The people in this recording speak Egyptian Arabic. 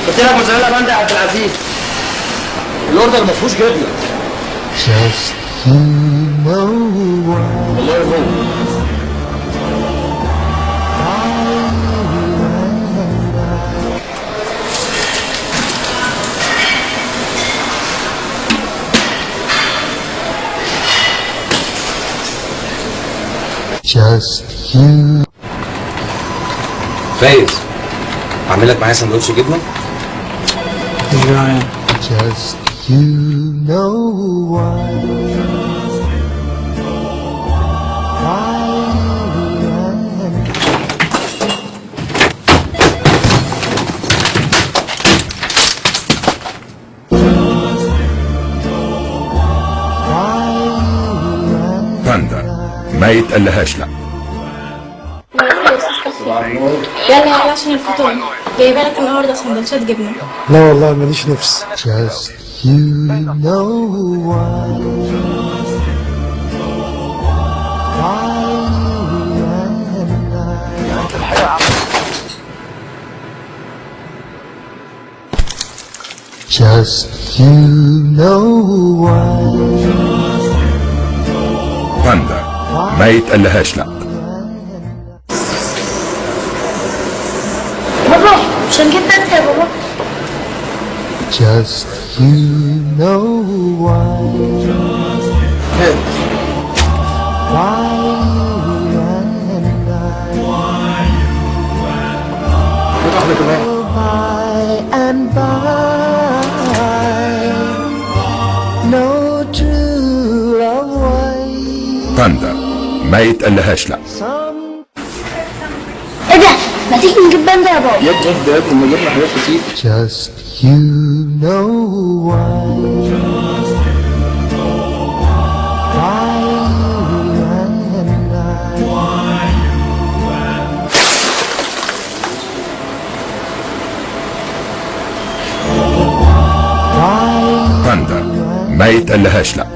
قلت لك موزاريلا باندا يا عبد العزيز. ال order ما فيهوش جبنه. Just you know why. والله هو Just you. فايز، اعمل لك معايا سندوتش جبنه؟ مش جعان. Just you know why. Why you and Why you and باندا ما يتقلهاش لا. يلا يلا عشان الفطور، جايبه لك النهارده سندوتشات جبنه. لا والله ماليش نفس. Just you know why. Why you and I. Just you know why. باندا ما يتقلهاش لا. بابا، مش هنجيب بنت يا بابا؟ Just you know why. Why you and I. واحدة كمان. By and by, no true love waits. باندا ما يتقلهاش لا. Some ايه ده؟ ما تيجي نجيب باندا يا بابا. يا ابني ده يا ابني، ما جبنا حاجات كتير. Just you know why. Why you and I. Why باندا ما يتقلهاش لا.